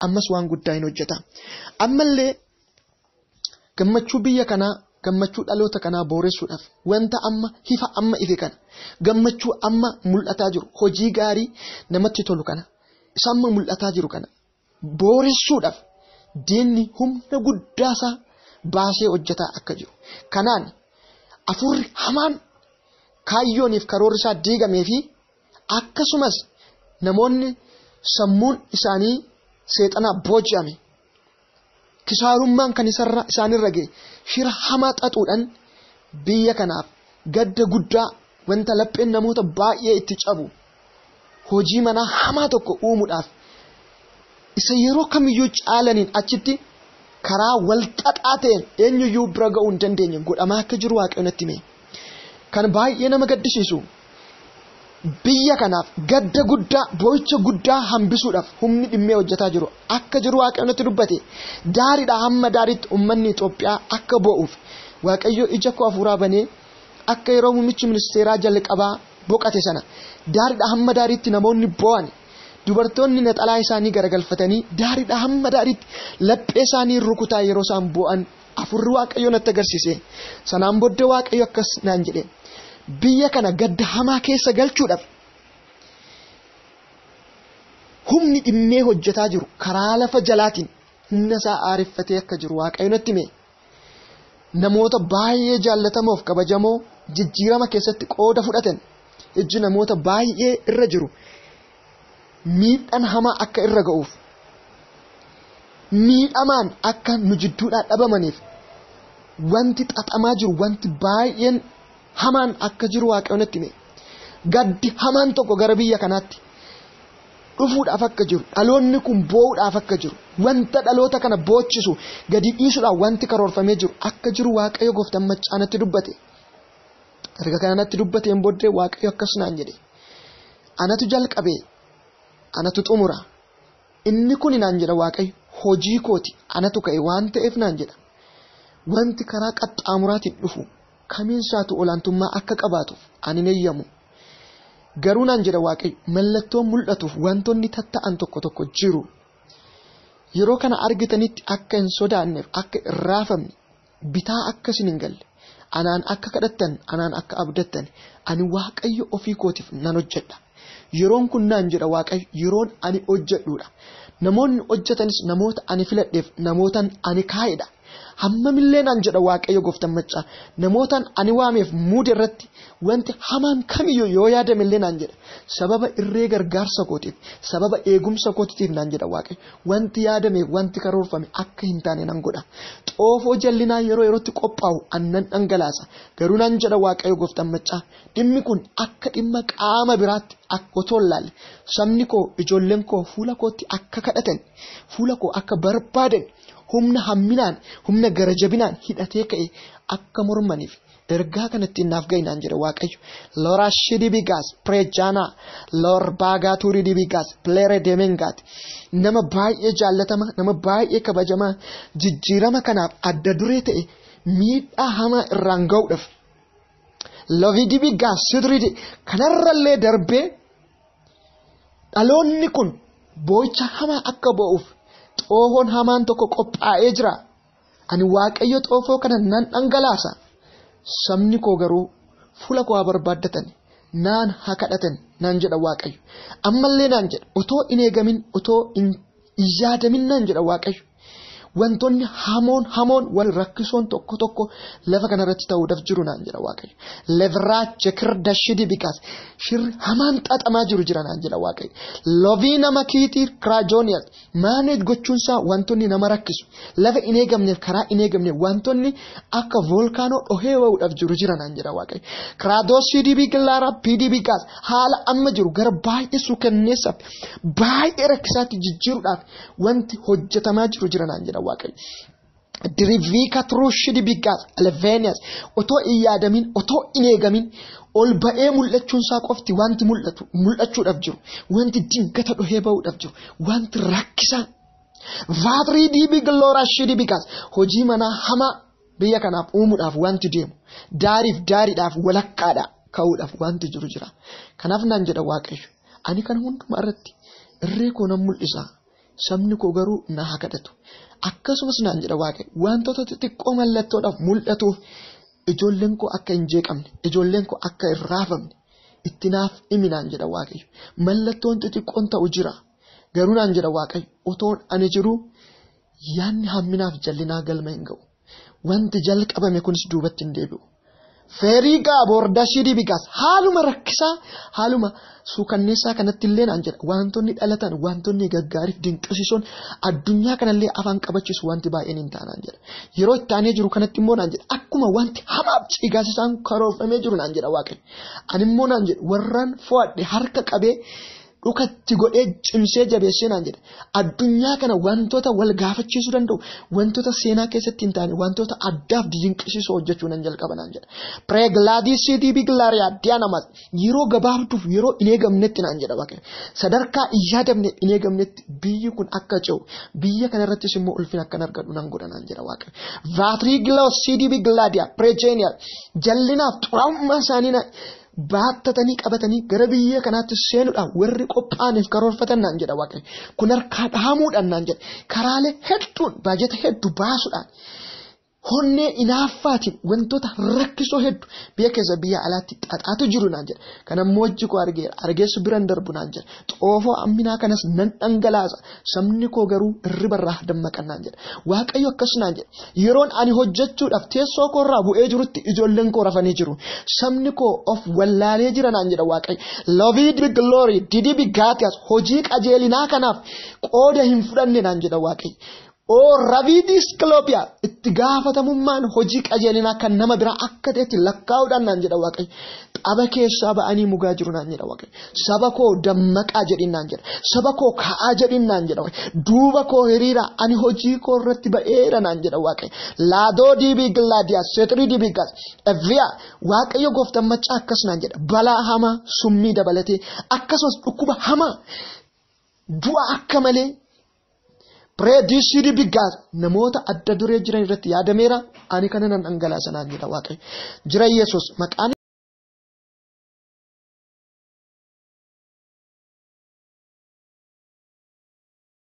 Ammas waan guddaa hin hojjeta. Ammallee gammachuu biyya kanaa, gammachuu dhaloota kanaa booressuudhaaf wanta amma hifa amma ife kana, gammachuu amma mul'ataa jiru, hojii gaarii namatti tolu kana, isa amma mul'ataa jiru kana booressuudhaaf diinni humna guddaasaa baasee hojjetaa akka jiru. Kanaan afurri hamaan kaayyooniif karoorri isaa diigamee fi akkasumas namoonni sammuun isaanii seexanaa booji'ame kisaarummaan kan isaanirra ga'e shira hamaa xaxuudhaan biyya kanaaf gadda guddaa wanta lapheen namoota baay'ee itti cabu hojii manaa hamaa tokko uumuudhaaf isa yeroo kamiyyuu caalaniin achitti karaa wal xaxaa ta'een eenyuyyuu bira ga'uu hin dandeenye godhamaa akka jiru Waaqayyo natti hime. Kan baay'ee nama gaddisiisu biyya kanaaf gadda guddaa boo'icha guddaa hambisuudhaaf humni dhimmee hojjetaa jiru akka jiru Waaqayyo natti dubbate. Daariidhaa hamma daariitti uummanni Itoophiyaa akka boo'uuf Waaqayyo ija koo hafuuraa banee akka yeroo muummichi ministeeraa jalqabaa boqate sana daariidhaa hamma daariitti namoonni boo'an, dubartoonni naxalaa isaanii garagalfatanii daariidhaa hamma daariitti laphee isaanii rukutaa yeroo isaan boo'an afurri Waaqayyo natti agarsiise. Sanaan booddee Waaqayyo akkas naan jedhe, biyya kana gadda hamaa keessa galchuudhaaf humni dhimmee hojjetaa jiru karaa lafa jalaatiin humna isaa aareffatee akka jiru Waaqayyo natti hime. Namoota baay'ee jaallatamoof kabajamoo jijjiirama keessatti qooda fudhatan ijji namoota baay'ee irra jiru miidhaan hamaa akka irra ga'uuf, miidhamaan akka nu jidduudhaa dhabamaniif wanti xaxamaa jiru wanti baay'een hamaan akka jiru Waaqayyo natti hime. Gaddi hamaan tokko gara biyya kanaatti dhufuudhaaf akka jiru, dhaloonni kun boo'uudhaaf akka jiru, wanta dhaloota kana boochisu gadi dhiisuudhaaf wanti karoorfamee jiru akka jiru Waaqayyo gooftaan maccaa natti dubbate. Erga kana natti dubbateen booddee Waaqayyo akkas naan jedhe, anatu jalqabe, anatu xumura, inni kun naan jedha Waaqayyo hojii kooti, anatu ka'e waan ta'eef naan jedha. Wanti karaa qaxxaamuraatiin dhufu kamiin isaatu olaantummaa akka qabaatuuf ani hin eeyyamu. Garuu naan jedha Waaqayyo mallattoon mul'atuuf wantoonni tatta'an tokko tokko jiru. Yeroo kana argitanitti akka hin sodaanneef, akka hin raafamne, bitaa akka isin hin galle, anaan akka kadhattan, anaan akka abdattan, ani Waaqayyo ofii kootiif nan hojjedha. Yeroon kun naan jedha Waaqayyo yeroon ani hojjedhuudha. Namoonni hojjetanis namoota ani filadheef namootan ani kaa'edha. Hammamillee naan jedha Waaqayyo gooftaan maccaa namootaan ani waameef muude irratti wanti hamaan kamiyyuu yoo yaadamillee naan jedha sababa irree gargaarsa kootiif, sababa eegumsa kootiif naan jedha Waaqayyo wanti yaadameef wanti karoorfame akka hin taane nan godha. Xoofoo jallinaa yeroo yerootti qophaa'u annan dhangalaasa. Garuu naan jedha Waaqayyo gooftaan maccaa dhimmi kun akka dhimma qaama biraatti akka otoo hin laalle sabni koo ijoolleen koo fuula kootti akka kadhatan, fuula koo akka barbaadan humna hamminaan, humna garajabinaan hidhatee ka'e akka mormaniif ergaa kanatti naaf ga'i naan jedha Waaqayyo. Loora shidibigaas prejaana loor baagaa tuuridibigaas pleere deemengaat. Nama baay'ee jaallatama, nama baay'ee kabajamaa jijjiirama kanaaf adda duree ta'e miidhaa hamaa irraan ga'uudhaaf. Lovidibigaas sidridi kanarrallee darbee dhaloonni kun boo'icha hamaa akka boo'uuf xoofoon hamaan tokko qophaa'ee jira. Ani Waaqayyo xoofoo kana nan dhangalaasa. Sabni koo garuu fuula koo haa barbaaddatan, naan haa kadhatan naan jedha Waaqayyo. Ammallee naan jedha otoo hin eegamin, otoo hin yaadamin naan jedha Waaqayyo. Wantoonni hamoon hamoon wal rakkisoon tokko tokko lafa kanarratti ta'uudhaaf jiru naan jedha Waaqayyo. Levraache kirda shidi bikaas shirri hamaan xaxamaa jiru jira naan jedha Waaqayyo. Lovii nama kiitii kiraajooniyas maaneej gochuunsaa wantoonni nama rakkisu lafa hin eegamneef karaa hin eegamneef wantoonni akka voolkaanoo dhohee ba'uudhaaf jiru jira naan jedha Waaqayyo. Kiraadoosii dibii gillaaraa piidii bikaas haala amma jiru gara baay'ee suukanneessaaf baay'ee rakkisaatti jijjiiruudhaaf wanti hojjetamaa jiru jira naan jedha Waaqayyo. Diriviika turuushidi bikaas alveeniyaas otoo hin yaadamin, otoo hin eegamin ol ba'ee mul'achuun isaa qofti wanti mul'atu mul'achuudhaaf jiru, wanti dingata dhohee ba'uudhaaf jiru, wanti rakkisaan. Vaatirii diibii gillooraa shidi bikaas hojii manaa hamaa biyya kanaaf uumuudhaaf wanti deemu daariif daariidhaaf walakkaadha ka'uudhaaf wanti jiru jira. Kanaaf naan jedha Waaqayyo ani kan hundumaa irratti irree koo nan mul'isa. Sabni koo garuu na haa kadhatu. Akkasumas naan jedha Waaqayyo wantoota xixiqqoo mallattoodhaaf mul'atuuf ijoolleen koo akka hin jeeqamne, ijoolleen koo akka hin raafamne itti naaf himi naan jedha Waaqayyo. Mallattoon xixiqqoon ta'u jira. Garuu naan jedha Waaqayyo otoon ani jiruu yaadni hamminaaf jallinaa galma hin ga'u. Wanti jalqabame kunis duubatti hin deebi'u. Feriigaa boordashii dibigaas haaluma rakkisaa haaluma suukanneessaa kanatti illee naan jedha wantoonni dhalatan wantoonni gaggaariif dinqisiisoon addunyaa kanallee afaan qabachiisu wanti baay'een hin taanaan jedha. Yeroo itti aanee jiru kanatti immoo naan jedha akkuma wanti hamaaf cigaasisaan karoorfamee jiru naan jedha Waaqayyo. Ani immoo naan jedha warraan fo'adhe harka qabee dhukatti godhee cimsee jabeessee naan jedha. Addunyaa kana wantoota wal gaafachiisuu danda'u, wantoota seenaa keessatti hin taane, wantoota addaaf dinqisiisoo hojjechuu nan jalqaba naan jedha. Preeglaadisiitii biqilaariyaa diyaanamas yeroo gabaabduuf yeroo hin eegamnetti naan jedha Waaqayyo. Sadarkaa hin yaadamne hin eegamnetti biyyi kun akka ce'u, biyya kanarrattis immoo ulfina akkan argadhu nan godha naan jedha Waaqayyo. Vaatriigiloosiitii biqilaadiyaa pireejeeniyaa jallinaaf xuraa'ummaa isaanii baattatanii qabatanii gara biyya kanaatti seenuudhaan warri qophaa'aniif karoorfatan naan jedha Waaqayyo. Kun harkaa dhahamuudhaan naan jedha. Karaalee hedduun baajata hedduu baasuudhaan honnee inaaffaatiin wantoota rakkisoo hedduu biyya keessa biyya alaatti xaxaatu jiru naan jedha. Kana immoo hojii koo argeera. Argeessu biran darbu naan jedha. Xoofoo amminaa kanas nan dhangalaasa. Sabni koo garuu hirribarraa dammaqan naan jedha. Waaqayyo akkas naan jedha. Yeroon ani hojjechuudhaaf teessoo koorraa bu'ee jirutti ijoolleen koo rafanii jiru. Sabni koo of wallaalee jira naan jedha Waaqayyo. Loved be glory, didi be gaatias hojii qajeelinaa kanaaf qooda hin fudhanne naan jedha Waaqayyo. Oo raviidis kiloopiyaa itti gaafatamummaan hojii qajeelinaa kan nama biraa akka ta'etti lakkaa'uudhaan naan jedha Waaqayyo. Xaba keessaa ba'anii mugaa jiru naan jedha Waaqayyo. Saba koo dammaqaa jedhin naan jedha. Saba koo ka'aa jedhin naan jedha Waaqayyo. Duuba koo hiriira ani hojii koo irratti ba'eera naan jedha Waaqayyo. Laadoo diibii gilaadiyaa seetirii diibii gaas evriyaa Waaqayyo gooftaan maccaa akkas naan jedha. Balaa hamaa summii dabalatee akkasumas dhukkuba hamaa du'a akka malee Preedisiidii biggaas namoota adda duree jiran irratti yaadameera ani kana nan dhangalaasa naan jedha Waaqayyo. Jira Yesuus maqaan